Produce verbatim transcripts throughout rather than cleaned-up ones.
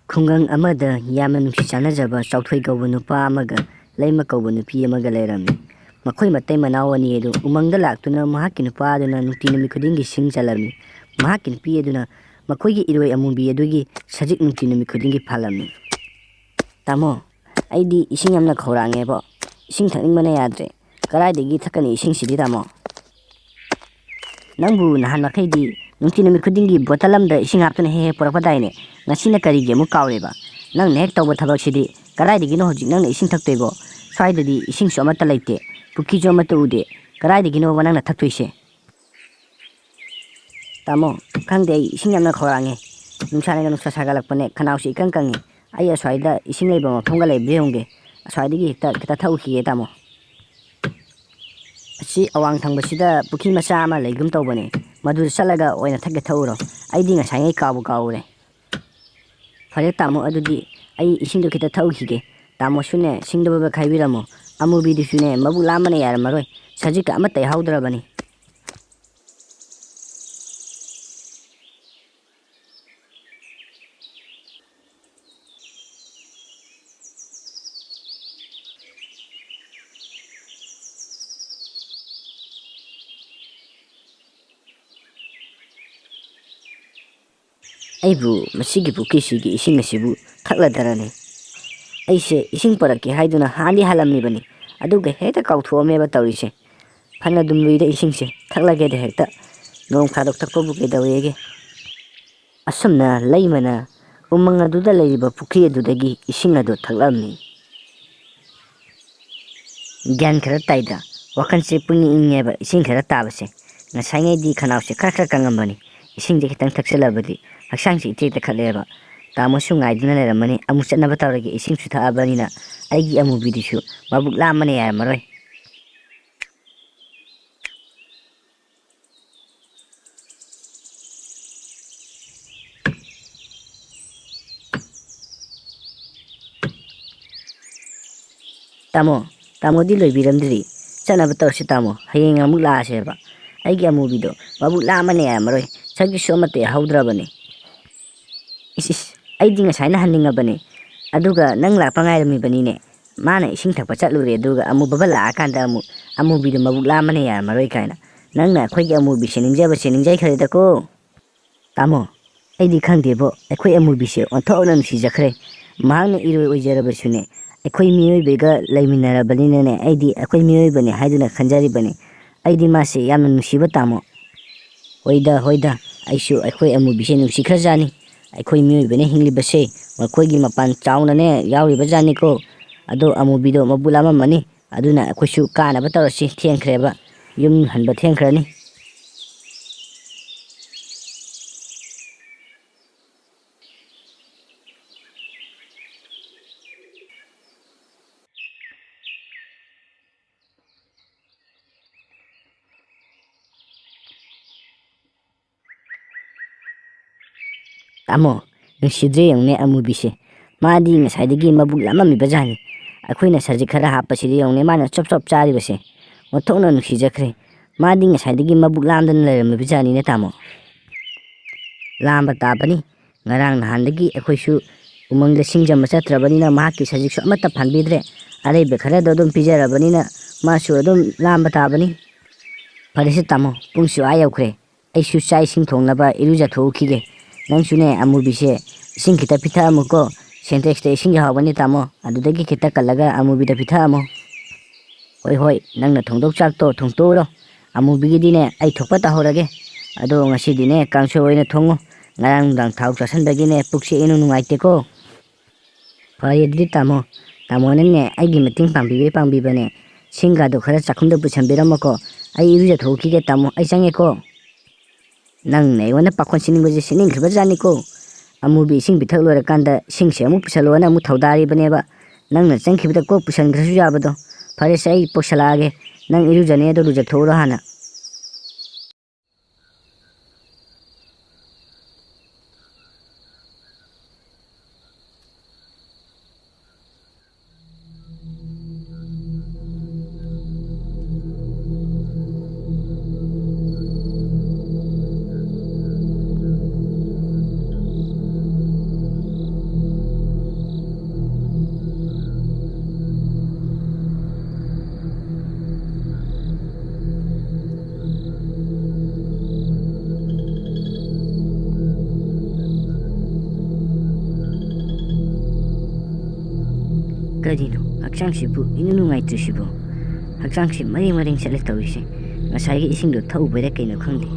ꯈꯨꯡꯒꯪ ꯑꯃꯗ ꯌꯥꯝꯅ ꯅꯨꯡꯁꯤ ꯆꯥꯟꯅꯖꯕ ꯆꯥꯎꯊꯣꯏ ꯀꯧꯕ ꯅꯨꯄꯥ ꯑꯃꯒ ꯂꯩꯃ ꯀꯧꯕ ꯅꯨꯄꯤ ꯑꯃꯒ ꯂꯩꯔꯝꯃꯤ꯫ ꯃꯈꯣꯏ ꯃꯇꯩ ꯃꯅꯥꯎ ꯑꯅꯤ ꯑꯗꯨ ꯎꯃꯪꯗ ꯂꯥꯛꯇꯨꯅ ꯃꯍꯥꯛꯀꯤ ꯅꯨꯄꯥ ꯑꯗꯨꯅ ꯅꯨꯡꯇꯤ ꯅꯨꯃꯤꯠ ꯈꯨꯗꯤꯡꯒꯤ ꯁꯤꯡ ꯆꯜꯂꯝꯃꯤ꯫ ꯃꯍꯥꯛꯀꯤ ꯅꯨꯄꯤ ꯑꯗꯨꯅ ꯃꯈꯣꯏꯒꯤ ꯏꯔꯣꯏ ꯑꯃꯨꯕꯤ ꯑꯗꯨꯒꯤ ꯁꯖꯤꯛ ꯅꯨꯡꯇꯤ ꯅꯨꯃꯤꯠ ꯈꯨꯗꯤꯡꯒꯤ ꯐꯥꯜꯂꯝꯃꯤ꯫ "ꯇꯥꯃꯣ, ꯑꯩꯗꯤ ꯏꯁꯤꯡ ꯌꯥꯝꯅ ꯈꯧꯔꯥꯡꯉꯦꯕꯣ꯫ ꯏꯁꯤꯡ ꯊꯛꯅꯤꯡꯕꯅ ꯌꯥꯗ꯭ꯔꯦ꯫ ꯀꯗꯥꯏꯗꯒꯤ ꯊꯛꯀꯅꯤ ꯏꯁꯤꯡꯁꯤꯗꯤ, ꯇꯥꯃꯣ?" "ꯅꯪꯕꯨ ꯅꯍꯥꯟ ꯃꯈꯩꯗꯤ ꯅꯨꯡꯇꯤ ꯅꯨꯃꯤꯠ ꯈꯨꯗꯤꯡꯒꯤ ꯕꯣꯇꯜ ꯑꯃꯗ ꯏꯁꯤꯡ ꯍꯥꯞꯇꯨꯅ ꯍꯦꯛ ꯍꯦꯛ ꯄꯨꯔꯛꯄꯗꯥꯏꯅꯦ? ꯉꯁꯤꯅ ꯀꯔꯤꯒꯤ ꯑꯃꯨꯛ ꯀꯥꯎꯔꯤꯕ? ꯅꯪꯅ ꯍꯦꯛ ꯇꯧꯕ ꯊꯕꯛꯁꯤꯗꯤ꯫ ꯀꯗꯥꯏꯗꯒꯤꯅꯣ ꯍꯧꯖꯤꯛ ꯅꯪꯅ ꯏꯁꯤꯡ ꯊꯛꯇꯣꯏꯕꯣ? ꯁ꯭ꯋꯥꯏꯗꯗꯤ ꯏꯁꯤꯡꯁꯨ ꯑꯃꯠꯇ ꯂꯩꯇꯦ, ꯄꯨꯈ꯭ꯔꯤꯁꯨ ꯑꯃꯠꯇ ꯎꯗꯦ꯫ ꯀꯗꯥꯏꯗꯒꯤꯅꯣꯕ ꯅꯪꯅ ꯊꯛꯇꯣꯏꯁꯦ?" "ꯇꯥꯃꯣ, ꯈꯪꯗꯦ, ꯑꯩ ꯏꯁꯤꯡ ꯌꯥꯝꯅ ꯈꯧꯔꯥꯡꯉꯦ꯫ ꯅꯨꯡꯁꯥꯅꯒ ꯅꯨꯡꯁꯥ ꯁꯥꯒꯠꯂꯛꯄꯅꯦ, ꯈꯅꯥꯎꯁꯤ ꯏꯀꯪ ꯀꯪꯉꯦ꯫ ꯑꯩ ꯑꯁ꯭ꯋꯥꯏꯗ ꯏꯁꯤꯡ ꯂꯩꯕ ꯃꯐꯝꯒ ꯂꯩꯕ꯭ꯔꯥ ꯌꯦꯡꯉꯨꯒꯦ꯫ ꯑꯁ꯭ꯋꯥꯏꯗꯒꯤ ꯍꯦꯛꯇ ꯈꯤꯇ ꯊꯛꯎꯈꯤꯒꯦ, ꯇꯥꯃꯣ꯫ ꯑꯁꯤ ꯑꯋꯥꯡ ꯊꯪꯕꯁꯤꯗ ꯄꯨꯈ꯭ꯔꯤ ꯃꯆꯥ ꯑꯃ ꯂꯩꯒꯨꯝ ꯇꯧꯕꯅꯦ, ꯃꯗꯨꯗ ꯆꯠꯂꯒ ꯑꯣꯏꯅ ꯊꯛꯀꯦ ꯊꯛꯎꯔꯣ꯫ ꯑꯩꯗꯤ ꯉꯁꯥꯏꯉꯩ ꯀꯥꯎꯕꯨ ꯀꯥꯎꯔꯦ꯫" "ꯐꯔꯦ ꯇꯥꯃꯣ, ꯑꯗꯨꯗꯤ ꯑꯩ ꯏꯁꯤꯡꯗꯣ ꯈꯤꯇ ꯊꯛꯎꯈꯤꯒꯦ꯫ ꯇꯥꯃꯣꯁꯨꯅꯦ, ꯁꯤꯡꯗꯕ ꯈꯥꯏꯕꯤꯔꯝꯃꯣ꯫ ꯑꯃꯨꯕꯤꯗꯨꯁꯨꯅꯦ, ꯃꯕꯨꯛ ꯂꯥꯝꯕꯅ ꯌꯥꯔꯝꯃꯔꯣꯏ꯫ ꯁꯖꯤꯛꯀ ꯑꯃꯠꯇ ꯌꯥꯍꯧꯗ꯭ꯔꯕꯅꯤ꯫" "ꯑꯩꯕꯨ ꯃꯁꯤꯒꯤ ꯄꯨꯈ꯭ꯔꯤꯁꯤꯒꯤ ꯏꯁꯤꯡ ꯑꯁꯤꯕꯨ ꯊꯛꯂꯗꯔꯅꯦ? ꯑꯩꯁꯦ ꯏꯁꯤꯡ ꯄꯨꯔꯛꯀꯦ ꯍꯥꯏꯗꯨꯅ ꯍꯥꯟꯗꯤ ꯍꯥꯜꯂꯝꯃꯤꯕꯅꯤ, ꯑꯗꯨꯒ ꯍꯦꯛꯇ ꯀꯥꯎꯊꯣꯛꯑꯝꯃꯦꯕ ꯇꯧꯔꯤꯁꯦ꯫ ꯐꯅ ꯗꯨꯝ ꯂꯨꯏꯗ ꯏꯁꯤꯡꯁꯦ, ꯊꯛꯂꯒꯦꯗ ꯍꯦꯛꯇ꯫ ꯅꯣꯡ ꯐꯥꯗꯣꯛ ꯊꯛꯄꯕꯨ ꯀꯩꯗꯧꯋꯦꯒꯦ?" ꯑꯁꯨꯝꯅ ꯂꯩꯃꯅ ꯎꯃꯪ ꯑꯗꯨꯗ ꯂꯩꯔꯤꯕ ꯄꯨꯈ꯭ꯔꯤ ꯑꯗꯨꯗꯒꯤ ꯏꯁꯤꯡ ꯑꯗꯨ ꯊꯛꯂꯝꯃꯤ꯫ ꯒ꯭ꯌꯥꯟ ꯈꯔ ꯇꯥꯏꯗ, ꯋꯥꯈꯜꯁꯦ ꯄꯨꯛꯅꯤꯡ ꯏꯪꯉꯦꯕ ꯏꯁꯤꯡ ꯈꯔ ꯇꯥꯕꯁꯦ꯫ ꯉꯁꯥꯏꯉꯩꯗꯤ ꯈꯅꯥꯎꯁꯦ ꯈꯔ ꯈꯔ ꯀꯪꯉꯝꯕꯅꯤ, ꯏꯁꯤꯡꯁꯦ ꯈꯤꯇꯪ ꯊꯛꯆꯜꯂꯕꯗꯤ ꯍꯛꯆꯥꯡꯁꯦ ꯏꯇꯦꯛ ꯇꯦꯛꯈꯠꯂꯦꯕ꯫ ꯇꯥꯃꯣꯁꯨ ꯉꯥꯏꯗꯨꯅ ꯂꯩꯔꯝꯃꯅꯤ, ꯑꯃꯨꯛ ꯆꯠꯅꯕ ꯇꯧꯔꯒꯦ, ꯏꯁꯤꯡꯁꯨ ꯊꯛꯑꯕꯅꯤꯅ꯫ ꯑꯩꯒꯤ ꯑꯃꯨꯕꯤꯗꯨꯁꯨ ꯃꯕꯨꯛ ꯂꯥꯝꯕꯅ ꯌꯥꯔꯝꯃꯔꯣꯏ꯫ "ꯇꯥꯃꯣ, ꯇꯥꯃꯣꯗꯤ ꯂꯣꯏꯕꯤꯔꯝꯗ꯭ꯔꯤ꯫ ꯆꯠꯅꯕ ꯇꯧꯔꯁꯤ ꯇꯥꯃꯣ, ꯍꯌꯦꯡ ꯑꯃꯨꯛ ꯂꯥꯛꯑꯁꯦꯕ꯫ ꯑꯩꯒꯤ ꯑꯃꯨꯕꯤꯗꯣ ꯃꯕꯨꯛ ꯂꯥꯝꯕꯅ ꯌꯥꯔꯝꯃꯔꯣꯏ, ꯁꯖꯤꯛꯁꯨ ꯑꯃꯠꯇ ꯌꯥꯍꯧꯗ꯭ꯔꯕꯅꯤ꯫" "ꯏꯁ ꯏꯁ, ꯑꯩꯗꯤ ꯉꯁꯥꯏꯅ ꯍꯟꯅꯤꯡꯉꯕꯅꯦ, ꯑꯗꯨꯒ ꯅꯪ ꯂꯥꯛꯄ ꯉꯥꯏꯔꯝꯃꯤꯕꯅꯤꯅꯦ꯫ ꯃꯥꯅ ꯏꯁꯤꯡ ꯊꯛꯄ ꯆꯠꯂꯨꯔꯦ, ꯑꯗꯨꯒ ꯑꯃꯨꯕ ꯂꯥꯛꯑꯀꯥꯟꯗ ꯑꯃꯨꯛ ꯑꯃꯨꯕꯤꯗꯣ ꯃꯕꯨꯛ ꯂꯥꯝꯃꯅ ꯌꯥꯔꯝꯃꯔꯣꯏ ꯀꯥꯏꯅ꯫ ꯅꯪꯅ ꯑꯩꯈꯣꯏꯒꯤ ꯑꯃꯨꯕꯤꯁꯦ ꯅꯤꯡꯖꯕꯁꯦ ꯅꯤꯡꯖꯩꯈ꯭ꯔꯦꯗꯀꯣ꯫ ꯇꯥꯃꯣ, ꯑꯩꯗꯤ ꯈꯪꯗꯦꯕꯣ, ꯑꯩꯈꯣꯏ ꯑꯃꯨꯕꯤꯁꯦ ꯑꯣꯟꯊꯣꯛꯅ ꯅꯨꯡꯁꯤꯖꯈ꯭ꯔꯦ꯫ ꯃꯍꯥꯛꯅ ꯏꯔꯣꯏ ꯑꯣꯏꯖꯔꯕꯁꯨꯅꯦ, ꯑꯩꯈꯣꯏ ꯃꯤꯑꯣꯏꯕꯒ ꯂꯩꯃꯤꯟꯅꯔꯕꯅꯤꯅꯅꯦ, ꯑꯩꯗꯤ ꯑꯩꯈꯣꯏ ꯃꯤꯑꯣꯏꯕꯅꯦ ꯍꯥꯏꯗꯨꯅ ꯈꯟꯖꯔꯤꯕꯅꯤ꯫ ꯑꯩꯗꯤ ꯃꯥꯁꯦ ꯌꯥꯝꯅ ꯅꯨꯡꯁꯤꯕ ꯇꯥꯃꯣ꯫ ꯍꯣꯏꯗ, ꯍꯣꯏꯗ, ꯑꯩꯁꯨ ꯑꯩꯈꯣꯏ ꯑꯃꯨꯕꯤꯁꯦ ꯅꯨꯡꯁꯤꯈ꯭ꯔꯖꯥꯠꯅꯤ꯫ ꯑꯩꯈꯣꯏ ꯃꯤꯑꯣꯏꯕꯅ ꯍꯤꯡꯂꯤꯕꯁꯦ ꯃꯈꯣꯏꯒꯤ ꯃꯄꯥꯟ ꯆꯥꯎꯅꯅꯦ ꯌꯥꯎꯔꯤꯕ ꯖꯥꯠꯅꯤꯀꯣ꯫ ꯑꯗꯣ ꯑꯃꯨꯕꯤꯗꯣ ꯃꯕꯨ ꯂꯥꯝꯃꯝꯃꯅꯤ, ꯑꯗꯨꯅ ꯑꯩꯈꯣꯏꯁꯨ ꯀꯥꯅꯕ ꯇꯧꯔꯁꯤ꯫ ꯊꯦꯡꯈ꯭ꯔꯦꯕ, ꯌꯨꯝ ꯍꯟꯕ ꯊꯦꯡꯈ꯭ꯔꯅꯤ꯫ ꯇꯥꯃꯣ, ꯅꯨꯡꯁꯤꯗ꯭ꯔꯦ ꯌꯦꯡꯉꯨꯅꯦ ꯑꯃꯨꯕꯤꯁꯦ꯫ ꯃꯥꯗꯤ ꯉꯁꯥꯏꯗꯒꯤ ꯃꯕꯨꯛ ꯂꯥꯝꯃꯝꯃꯤꯕ ꯖꯥꯠꯅꯤ꯫ ꯑꯩꯈꯣꯏꯅ ꯁꯖꯤꯛ ꯈꯔ ꯍꯥꯞꯄꯁꯤꯗ ꯌꯦꯡꯉꯨꯅꯦ, ꯃꯥꯅ ꯆꯣꯞ ꯆꯣꯞ ꯆꯥꯔꯤꯕꯁꯦ꯫ ꯑꯣꯟꯊꯣꯛꯅ ꯅꯨꯡꯁꯤꯖꯈ꯭ꯔꯦ꯫ ꯃꯥꯗꯤ ꯉꯁꯥꯏꯗꯒꯤ ꯃꯕꯨꯛ ꯂꯥꯝꯗꯅ ꯂꯩꯔꯝꯃꯤꯕ ꯖꯥꯠꯅꯤꯅꯦ ꯇꯥꯃꯣ꯫ ꯂꯥꯝꯕ ꯇꯥꯕꯅꯤ꯫ ꯉꯔꯥꯡ ꯅꯍꯥꯟꯗꯒꯤ ꯑꯩꯈꯣꯏꯁꯨ ꯎꯃꯪꯗ ꯁꯤꯡ ꯆꯟꯕ ꯆꯠꯇ꯭ꯔꯕꯅꯤꯅ ꯃꯍꯥꯛꯀꯤ ꯁꯖꯤꯛꯁꯨ ꯑꯃꯠꯇ ꯐꯥꯟꯕꯤꯗ꯭ꯔꯦ꯫ ꯑꯔꯩꯕ ꯈꯔꯗꯣ ꯑꯗꯨꯝ ꯄꯤꯖꯔꯕꯅꯤꯅ ꯃꯥꯁꯨ ꯑꯗꯨꯝ ꯂꯥꯝꯕ ꯇꯥꯕꯅꯤ꯫ ꯐꯔꯦꯁꯦ ꯇꯥꯃꯣ, ꯄꯨꯡꯁꯨ ꯑꯥ ꯌꯧꯈ꯭ꯔꯦ꯫ ꯑꯩꯁꯨ ꯆꯥꯛ ꯏꯁꯤꯡ ꯊꯣꯡꯅꯕ ꯏꯔꯨꯖꯊꯣꯛꯎꯈꯤꯒꯦ꯫ ꯅꯪꯁꯨꯅꯦ ꯑꯃꯨꯕꯤꯁꯦ ꯏꯁꯤꯡ ꯈꯤꯇ ꯄꯤꯊꯛꯑꯝꯃꯨꯀꯣ꯫ ꯁꯦꯟꯇꯦꯛꯁꯇ ꯏꯁꯤꯡ ꯌꯥꯍꯧꯕꯅꯤ ꯇꯥꯃꯣ, ꯑꯗꯨꯗꯒꯤ ꯈꯤꯇ ꯀꯜꯂꯒ ꯑꯃꯨꯕꯤꯗ ꯄꯤꯊꯛꯑꯝꯃꯣ꯫ ꯍꯣꯏ, ꯍꯣꯏ, ꯅꯪꯅ ꯊꯣꯡꯗꯧ ꯆꯥꯛꯇꯣ ꯊꯣꯡꯇꯣꯛꯎꯔꯣ꯫ ꯑꯃꯨꯕꯤꯒꯤꯗꯤꯅꯦ ꯑꯩ ꯊꯣꯛꯄ ꯇꯧꯍꯧꯔꯒꯦ꯫ ꯑꯗꯣ ꯉꯁꯤꯗꯤꯅꯦ ꯀꯥꯡꯁꯣꯏ ꯑꯣꯏꯅ ꯊꯣꯡꯉꯣ꯫ ꯉꯔꯥꯡ ꯅꯨꯡꯗꯥꯡ ꯊꯥꯎ ꯆꯥꯁꯤꯟꯕꯒꯤꯅꯦ ꯄꯨꯛꯁꯦ ꯏꯅꯨꯡ ꯅꯨꯡꯉꯥꯏꯇꯦꯀꯣ꯫ ꯐꯔꯦ ꯑꯗꯨꯗꯤ ꯇꯥꯃꯣ, ꯇꯥꯃꯣꯅꯅꯦ ꯑꯩꯒꯤ ꯃꯇꯦꯡ ꯄꯥꯡꯕꯤꯕꯩ ꯄꯥꯡꯕꯤꯕꯅꯦ꯫ ꯁꯤꯡꯒꯗꯣ ꯈꯔ ꯆꯥꯛꯈꯨꯝꯗ ꯄꯨꯁꯟꯕꯤꯔꯝꯃꯣꯀꯣ꯫ ꯑꯩ ꯏꯔꯨꯖꯊꯣꯛꯎꯈꯤꯒꯦ ꯇꯥꯃꯣ, ꯑꯩ ꯆꯪꯉꯦꯀꯣ꯫ ꯅꯪꯅ ꯑꯩꯉꯣꯟꯗ ꯄꯥꯈꯣꯟ ꯁꯤꯅꯤꯡꯕꯁꯦ ꯁꯤꯅꯤꯡꯈ꯭ꯔꯕ ꯖꯥꯠꯅꯤꯀꯣ꯫ ꯑꯃꯨꯕꯤ ꯏꯁꯤꯡ ꯄꯤꯊꯛ ꯂꯣꯏꯔꯀꯥꯟꯗ ꯏꯁꯤꯡꯁꯦ ꯑꯃꯨꯛ ꯄꯨꯁꯜꯂꯣꯅ ꯑꯃꯨꯛ ꯊꯧꯗꯥꯔꯤꯕꯅꯦꯕ꯫ ꯅꯪꯅ ꯆꯪꯈꯤꯕꯗ ꯀꯣꯛ ꯄꯨꯁꯟꯈ꯭ꯔꯁꯨ ꯌꯥꯕꯗꯣ꯫ ꯐꯔꯦꯁꯦ, ꯑꯩ ꯄꯨꯁꯜꯂꯛꯑꯒꯦ꯫ ꯅꯪ ꯏꯔꯨꯖꯅꯤ ꯑꯗꯣ ꯂꯨꯖꯊꯣꯛꯎꯔꯣ ꯍꯥꯟꯅ꯫ ꯀꯔꯤꯅꯣ ꯍꯛꯆꯥꯡꯁꯤꯕꯨ ꯏꯅꯨꯡ ꯅꯨꯡꯉꯥꯏꯇ꯭ꯔꯤꯁꯤꯕꯣ? ꯍꯛꯆꯥꯡꯁꯤ ꯃꯔꯦꯡ ꯃꯔꯦꯡ ꯆꯠꯂꯦ ꯇꯧꯔꯤꯁꯦ꯫ ꯉꯁꯥꯏꯒꯤ ꯏꯁꯤꯡꯗꯣ ꯊꯛꯎꯕꯩꯔꯥ ꯀꯩꯅꯣ ꯈꯪꯗꯦ꯫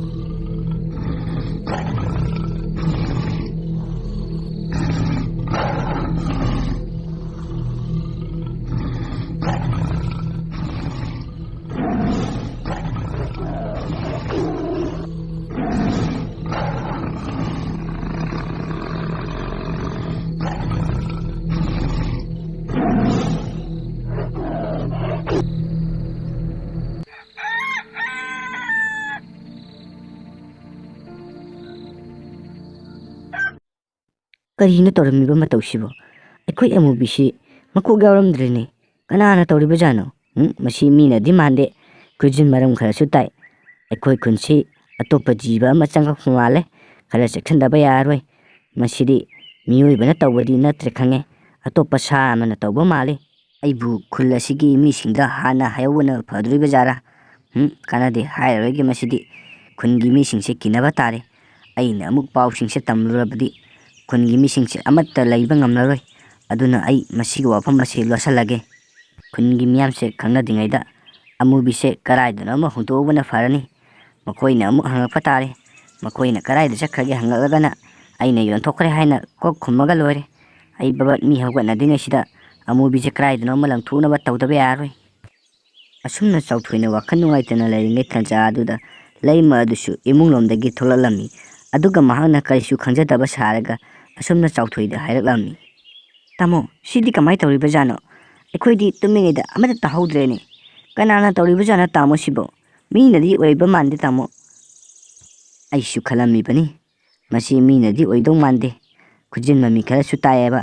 ꯀꯔꯤꯅꯣ ꯇꯧꯔꯝꯃꯤꯕ ꯃꯇꯧꯁꯤꯕꯣ? ꯑꯩꯈꯣꯏ ꯑꯃꯨꯕꯤꯁꯤ ꯃꯀꯣꯛ ꯌꯥꯎꯔꯝꯗ꯭ꯔꯦꯅꯦ꯫ ꯀꯅꯥꯅ ꯇꯧꯔꯤꯕꯖꯥꯠꯅꯣ? ꯎꯝ, ꯃꯁꯤ ꯃꯤꯅꯗꯤ ꯃꯥꯟꯗꯦ꯫ ꯈꯨꯖꯤꯟ ꯃꯔꯝ ꯈꯔꯁꯨ ꯇꯥꯏ꯫ ꯑꯩꯈꯣꯏ ꯈꯨꯟꯁꯤ ꯑꯇꯣꯞꯄ ꯖꯤꯕ ꯑꯃ ꯆꯪꯉꯛꯄ ꯃꯥꯜꯂꯦ꯫ ꯈꯔ ꯆꯦꯛꯁꯤꯟꯗꯕ ꯌꯥꯔꯔꯣꯏ꯫ ꯃꯁꯤꯗꯤ ꯃꯤꯑꯣꯏꯕꯅ ꯇꯧꯕꯗꯤ ꯅꯠꯇ꯭ꯔꯦ ꯈꯪꯉꯦ꯫ ꯑꯇꯣꯞꯄ ꯁꯥ ꯑꯃꯅ ꯇꯧꯕ ꯃꯥꯜꯂꯤ꯫ ꯑꯩꯕꯨ ꯈꯨꯜ ꯑꯁꯤꯒꯤ ꯃꯤꯁꯤꯡꯗ ꯍꯥꯟꯅ ꯍꯥꯏꯍꯧꯕꯅ ꯐꯗꯣꯔꯤꯕꯖꯥꯠꯔꯥ? ꯍꯨꯝ, ꯀꯥꯟꯅꯗꯦ, ꯍꯥꯏꯔꯔꯣꯏꯒꯦ ꯃꯁꯤꯗꯤ꯫ ꯈꯨꯟꯒꯤ ꯃꯤꯁꯤꯡꯁꯦ ꯀꯤꯅꯕ ꯇꯥꯔꯦ꯫ ꯑꯩꯅ ꯑꯃꯨꯛ ꯄꯥꯎꯁꯤꯡꯁꯦ ꯇꯝꯂꯨꯔꯕꯗꯤ ꯈꯨꯟꯒꯤ ꯃꯤꯁꯤꯡꯁꯦ ꯑꯃꯠꯇ ꯂꯩꯕ ꯉꯝꯂꯔꯣꯏ꯫ ꯑꯗꯨꯅ ꯑꯩ ꯃꯁꯤꯒꯤ ꯋꯥꯐꯝ ꯑꯁꯤ ꯂꯣꯠꯁꯤꯜꯂꯒꯦ꯫ ꯈꯨꯟꯒꯤ ꯃꯤꯌꯥꯝꯁꯦ ꯈꯪꯅꯗ꯭ꯔꯤꯉꯩꯗ ꯑꯃꯨꯕꯤꯁꯦ ꯀꯗꯥꯏꯗꯅꯣ ꯑꯃ ꯍꯨꯟꯗꯣꯛꯎꯕꯅ ꯐꯔꯅꯤ꯫ ꯃꯈꯣꯏꯅ ꯑꯃꯨꯛ ꯍꯪꯂꯛꯄ ꯇꯥꯔꯦ꯫ ꯃꯈꯣꯏꯅ ꯀꯗꯥꯏꯗ ꯆꯠꯈ꯭ꯔꯒꯦ ꯍꯪꯂꯛꯂꯒꯅ ꯑꯩꯅ ꯌꯣꯟꯊꯣꯛꯈ꯭ꯔꯦ ꯍꯥꯏꯅ ꯀꯣꯛ ꯈꯨꯝꯃꯒ ꯂꯣꯏꯔꯦ꯫ ꯑꯩ ꯕꯕꯠ ꯃꯤ ꯍꯧꯒꯠꯅꯗ꯭ꯔꯤꯉꯩꯁꯤꯗ ꯑꯃꯨꯕꯤꯁꯦ ꯀꯗꯥꯏꯗꯅꯣ ꯑꯃ ꯂꯪꯊꯣꯛꯅꯕ ꯇꯧꯗꯕ ꯌꯥꯔꯔꯣꯏ꯫ ꯑꯁꯨꯝꯅ ꯆꯥꯎꯊꯣꯏꯅ ꯋꯥꯈꯜ ꯅꯨꯡꯉꯥꯏꯇꯅ ꯂꯩꯔꯤꯉꯩ ꯇꯥꯟꯖꯥ ꯑꯗꯨꯗ ꯂꯩꯃ ꯑꯗꯨꯁꯨ ꯏꯃꯨꯡꯂꯣꯝꯗꯒꯤ ꯊꯣꯛꯂꯛꯂꯝꯃꯤ꯫ ꯑꯗꯨꯒ ꯃꯍꯥꯛꯅ ꯀꯔꯤꯁꯨ ꯈꯪꯖꯗꯕ ꯁꯥꯔꯒ ꯑꯁꯨꯝꯅ ꯆꯥꯎꯊꯣꯏꯗ ꯍꯥꯏꯔꯛꯂꯝꯃꯤ꯫ "ꯇꯥꯃꯣ, ꯁꯤꯗꯤ ꯀꯃꯥꯏꯅ ꯇꯧꯔꯤꯕꯖꯥꯠꯅꯣ? ꯑꯩꯈꯣꯏꯗꯤ ꯇꯨꯝꯃꯤꯉꯩꯗ ꯑꯃꯠꯇ ꯇꯥꯍꯧꯗ꯭ꯔꯦꯅꯦ꯫ ꯀꯅꯥꯅ ꯇꯧꯔꯤꯕꯖꯥꯠꯅꯣ ꯇꯥꯃꯣ ꯁꯤꯕꯣ? ꯃꯤꯅꯗꯤ ꯑꯣꯏꯕ ꯃꯥꯟꯗꯦ ꯇꯥꯃꯣ꯫" ꯑꯩꯁꯨ ꯈꯜꯂꯝꯃꯤꯕꯅꯤ꯫ ꯃꯁꯤ ꯃꯤꯅꯗꯤ ꯑꯣꯏꯗꯧ ꯃꯥꯟꯗꯦ꯫ ꯈꯨꯖꯤꯟ ꯃꯃꯤ ꯈꯔꯁꯨ ꯇꯥꯏꯌꯦꯕ꯫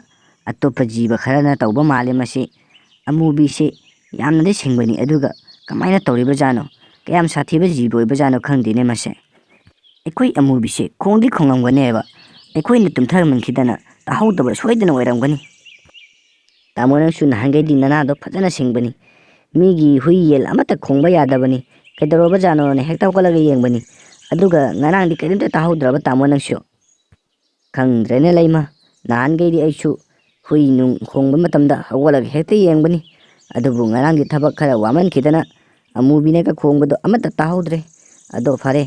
ꯑꯇꯣꯞꯄ ꯖꯤꯕ ꯈꯔꯅ ꯇꯧꯕ ꯃꯥꯜꯂꯦ ꯃꯁꯤ꯫ ꯑꯃꯨꯕꯤꯁꯤ ꯌꯥꯝꯅꯗꯤ ꯁꯤꯡꯕꯅꯤ, ꯑꯗꯨꯒ ꯀꯃꯥꯏꯅ ꯇꯧꯔꯤꯕꯖꯥꯠꯅꯣ? ꯀꯌꯥꯝ ꯁꯥꯊꯤꯕ ꯖꯤꯕ ꯑꯣꯏꯕꯖꯥꯠꯅꯣ ꯈꯪꯗꯦꯅꯦ ꯃꯁꯦ꯫ ꯑꯩꯈꯣꯏ ꯑꯃꯨꯕꯤꯁꯦ ꯈꯣꯡꯗꯤ ꯈꯣꯡꯂꯝꯒꯅꯦꯕ꯫ ꯑꯩꯈꯣꯏꯅ ꯇꯨꯝꯊꯔꯝꯈꯤꯗꯅ ꯇꯥꯍꯧꯗꯕ ꯁꯣꯏꯗꯅ ꯑꯣꯏꯔꯝꯒꯅꯤ꯫ ꯇꯥꯃꯣ, ꯅꯪꯁꯨ ꯅꯍꯥꯟꯈꯩꯗꯤ ꯅꯅꯥꯗꯣ ꯐꯖꯅ ꯁꯤꯡꯕꯅꯤ꯫ ꯃꯤꯒꯤ ꯍꯨꯏ ꯌꯦꯟ ꯑꯃꯠꯇ ꯈꯣꯡꯕ ꯌꯥꯗꯕꯅꯤ꯫ ꯀꯩꯗꯧꯔꯕꯖꯥꯠꯅꯣꯅ ꯍꯦꯛꯇ ꯍꯧꯒꯠꯂꯒ ꯌꯦꯡꯕꯅꯤ꯫ ꯑꯗꯨꯒ ꯉꯔꯥꯡꯗꯤ ꯀꯔꯤꯝꯇ ꯇꯥꯍꯧꯗ꯭ꯔꯕ ꯇꯥꯃꯣ ꯅꯪꯁꯨ? ꯈꯪꯗ꯭ꯔꯦꯅꯦ ꯂꯩꯃ, ꯅꯍꯥꯟꯈꯩꯗꯤ ꯑꯩꯁꯨ ꯍꯨꯏ ꯅꯨꯡ ꯈꯣꯡꯕ ꯃꯇꯝꯗ ꯍꯧꯒꯠꯂꯒ ꯍꯦꯛꯇ ꯌꯦꯡꯕꯅꯤ꯫ ꯑꯗꯨꯕꯨ ꯉꯔꯥꯡꯒꯤ ꯊꯕꯛ ꯈꯔ ꯋꯥꯃꯟꯈꯤꯗꯅ ꯑꯃꯨꯕꯤꯅꯒ ꯈꯣꯡꯕꯗꯣ ꯑꯃꯠꯇ ꯇꯥꯍꯧꯗ꯭ꯔꯦ꯫ ꯑꯗꯣ ꯐꯔꯦ,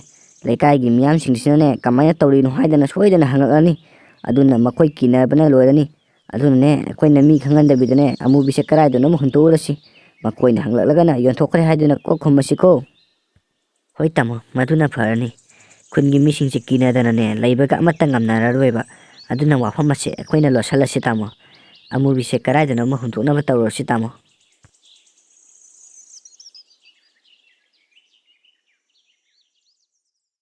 ꯂꯩꯀꯥꯏꯒꯤ ꯃꯤꯌꯥꯝꯁꯤꯡꯁꯤꯅꯅꯦ ꯀꯃꯥꯏꯅ ꯇꯧꯔꯤꯅꯣ ꯍꯥꯏꯗꯅ ꯁꯣꯏꯗꯅ ꯍꯪꯉꯛꯂꯅꯤ꯫ ꯑꯗꯨꯅ ꯃꯈꯣꯏ ꯀꯤꯅꯕꯅ ꯂꯣꯏꯔꯅꯤ꯫ ꯑꯗꯨꯅꯅꯦ ꯑꯩꯈꯣꯏꯅ ꯃꯤ ꯈꯪꯍꯟꯗꯕꯤꯗꯅꯦ ꯑꯃꯨꯕꯤꯁꯦ ꯀꯗꯥꯏꯗꯅꯣ ꯑꯃ ꯍꯨꯟꯇꯣꯛꯎꯔꯁꯤ꯫ ꯃꯈꯣꯏꯅ ꯍꯪꯂꯛꯂꯒꯅ ꯌꯣꯟꯊꯣꯛꯈ꯭ꯔꯦ ꯍꯥꯏꯗꯨꯅ ꯀꯣꯛ ꯈꯨꯝꯃꯁꯤꯀꯣ꯫ ꯍꯣꯏ ꯇꯥꯃꯣ, ꯃꯗꯨꯅ ꯐꯔꯅꯤ꯫ ꯈꯨꯟꯒꯤ ꯃꯤꯁꯤꯡꯁꯦ ꯀꯤꯅꯗꯅꯅꯦ ꯂꯩꯕꯒ ꯑꯃꯠꯇ ꯉꯝꯅꯔꯔꯣꯏꯕ꯫ ꯑꯗꯨꯅ ꯋꯥꯐꯝ ꯑꯁꯦ ꯑꯩꯈꯣꯏꯅ ꯂꯣꯠꯁꯜꯂꯁꯤ ꯇꯥꯃꯣ꯫ ꯑꯃꯨꯕꯤꯁꯦ ꯀꯗꯥꯏꯗꯅꯣ ꯑꯃ ꯍꯨꯟꯗꯣꯛꯅꯕ ꯇꯧꯔꯁꯤ ꯇꯥꯃꯣ꯫